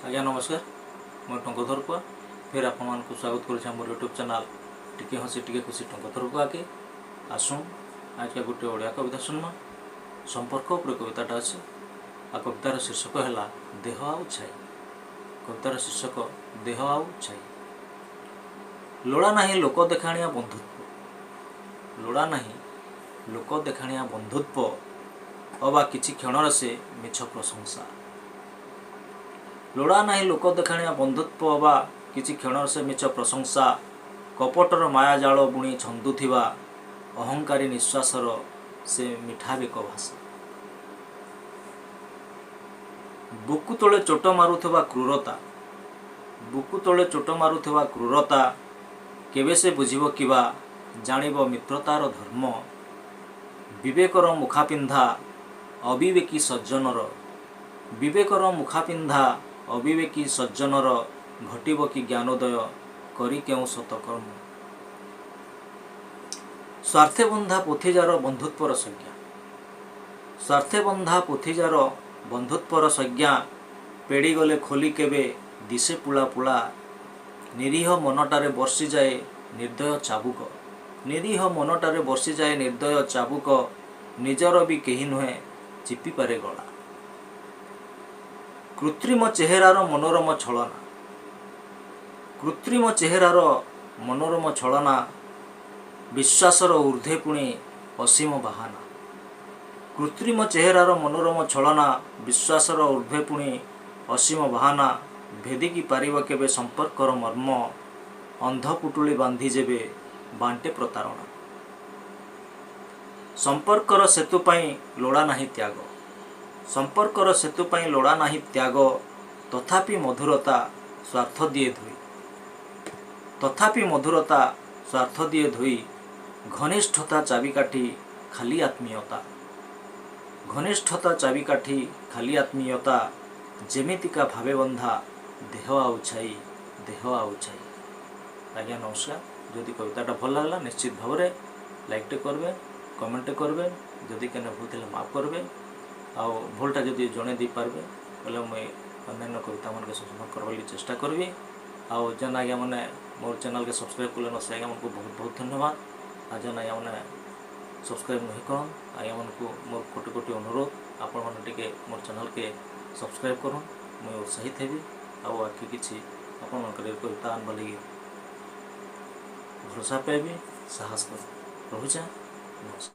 ଆଜ୍ଞା ନମସ୍କାର, ମୁଁ ଟଙ୍କଧର କୁଆ ଫେର୍ ଆପଣମାନଙ୍କୁ ସ୍ୱାଗତ କରୁଛି ଆମର ୟୁଟ୍ୟୁବ୍ ଚ୍ୟାନେଲ୍ ଟିକେ ହସି ଟିକେ ଖୁସି ଟଙ୍କଧର କୁଆକେ। ଆସୁନ୍, ଆଜିକା ଗୋଟେ ଓଡ଼ିଆ କବିତା ଶୁଣମା। ସମ୍ପର୍କ ଉପରେ କବିତାଟା ଅଛି ଆଉ କବିତାର ଶୀର୍ଷକ ହେଲା ଦେହ ଆଉ ଛାଇ। କବିତାର ଶୀର୍ଷକ ଦେହ ଆଉ ଛାଇ। ଲୋଡ଼ା ନାହିଁ ଲୋକ ଦେଖାଣିଆ ବନ୍ଧୁତ୍ୱ, ଲୋଡ଼ା ନାହିଁ ଲୋକ ଦେଖାଣିଆ ବନ୍ଧୁତ୍ୱ ଅବା କିଛି କ୍ଷଣର ସେ ମିଛ ପ୍ରଶଂସା। ଲୋଡ଼ା ନାହିଁ ଲୋକ ଦେଖାଣିଆ ବନ୍ଧୁତ୍ୱ ଅବା କିଛି କ୍ଷଣର ସେ ମିଛ ପ୍ରଶଂସା। କପଟର ମାୟାଜାଳ ବୁଣି ଛନ୍ଦୁଥିବା ଅହଙ୍କାରୀ ନିଶ୍ୱାସର ସେ ମିଠା ବେକ ଭାଷା। ବୁକୁ ତଳେ ଚୋଟ ମାରୁଥିବା କ୍ରୂରତା, ବୁକୁ ତଳେ ଚୋଟ ମାରୁଥିବା କ୍ରୂରତା, କେବେ ସେ ବୁଝିବ କିବା ଜାଣିବ ମିତ୍ରତାର ଧର୍ମ? ବିବେକର ମୁଖା ପିନ୍ଧା ଅବିବେକୀ ସଜ୍ଜନର, ବିବେକର ମୁଖା ପିନ୍ଧା ଅବିବେକୀ ସଜ୍ଜନର ଘଟିବ କି ଜ୍ଞାନୋଦୟ କରି କେଉଁ ସତକର୍ମ? ସ୍ୱାର୍ଥେ ବନ୍ଧା ପୋଥିଯାର ବନ୍ଧୁତ୍ୱର ସଂଜ୍ଞା, ସ୍ୱାର୍ଥେ ବନ୍ଧା ପୋଥିଯାର ବନ୍ଧୁତ୍ୱର ସଂଜ୍ଞା, ପେଡ଼ିଗଲେ ଖୋଲି କେବେ ଦିଶେ ପୁଳା ପୁଳା। ନିରୀହ ମନଟାରେ ବର୍ଷିଯାଏ ନିର୍ଦ୍ଦୟ ଚାବୁକ, ନିରୀହ ମନଟାରେ ବର୍ଷିଯାଏ ନିର୍ଦ୍ଦୟ ଚାବୁକ, ନିଜର ବି କେହି ନୁହେଁ ଚିପିପାରେ ଗଳା। କୃତ୍ରିମ ଚେହେରାର ମନୋରମ ଛଳନା, କୃତ୍ରିମ ଚେହେରାର ମନୋରମ ଛଳନା, ବିଶ୍ୱାସର ଉର୍ଦ୍ଧ୍ୱେ ପୁଣି ଅସୀମ ବାହାନା। କୃତ୍ରିମ ଚେହେରାର ମନୋରମ ଛଳନା, ବିଶ୍ୱାସର ଉର୍ଦ୍ଧ୍ୱେ ପୁଣି ଅସୀମ ବାହାନା, ଭେଦିକି ପାରିବ କେବେ ସମ୍ପର୍କର ମର୍ମ? ଅନ୍ଧ ପୁଟୁଳି ବାନ୍ଧି ଯେବେ ବାଣ୍ଟେ ପ୍ରତାରଣା। ସମ୍ପର୍କର ସେତୁ ପାଇଁ ଲୋଡ଼ା ନାହିଁ ତ୍ୟାଗ, ସମ୍ପର୍କର ସେତୁ ପାଇଁ ଲୋଡ଼ା ନାହିଁ ତ୍ୟାଗ, ତଥାପି ମଧୁରତା ସ୍ୱାର୍ଥ ଦିଏ ଧୋଇ, ତଥାପି ମଧୁରତା ସ୍ୱାର୍ଥ ଦିଏ ଧୋଇ। ଘନିଷ୍ଠତା ଚାବିକାଠି ଖାଲି ଆତ୍ମୀୟତା, ଘନିଷ୍ଠତା ଚାବିକାଠି ଖାଲି ଆତ୍ମୀୟତା, ଯେମିତିକା ଭାବେ ବନ୍ଧା ଦେହ ଆଉ ଛାଇ, ଦେହ ଆଉ ଛାଇ। ଆଜ୍ଞା ନମସ୍କାର। ଯଦି କବିତାଟା ଭଲ ଲାଗଲା, ନିଶ୍ଚିତ ଭାବରେ ଲାଇକ୍ଟେ କରିବେ, କମେଣ୍ଟଟେ କରିବେ। ଯଦି କେନେ ଭୁଲ ଥିଲେ ମାଫ କରିବେ ଆଉ ଭୁଲଟା ଯଦି ଜଣେଇ ଦେଇପାରିବେ ବୋଲେ ମୁଇଁ ଅନ୍ୟାନ୍ୟ କବିତାମାନକେ ସଂଶୋଧନ କରବାର ଲାଗି ଚେଷ୍ଟା କରିବି। ଆଉ ଯେନ୍ ଆଜ୍ଞା ମାନେ ମୋର୍ ଚ୍ୟାନେଲ୍କେ ସବସ୍କ୍ରାଇବ୍ କଲେନ, ସେ ଆଜ୍ଞାମାନଙ୍କୁ ବହୁତ ବହୁତ ଧନ୍ୟବାଦ। ଆଉ ଯେନ୍ ଆଜ୍ଞା ମାନେ ସବସ୍କ୍ରାଇବ୍ ନୁହେଁ କରନ୍, ଆଜ୍ଞାମାନଙ୍କୁ ମୋର୍ କୋଟି କୋଟି ଅନୁରୋଧ, ଆପଣମାନେ ଟିକେ ମୋର୍ ଚ୍ୟାନେଲ୍କେ ସବସ୍କ୍ରାଇବ୍ କରୁନ୍। ମୁଇଁ ଉତ୍ସାହିତ ହେବି ଆଉ ଆଗ୍କେ କିଛି ଆପଣମାନଙ୍କର କବିତା ଆନବାର୍ ଲାଗି ଭରସା ପାଇବି, ସାହସ କରିବି। ରହୁଛେଁ, ନମସ୍କାର।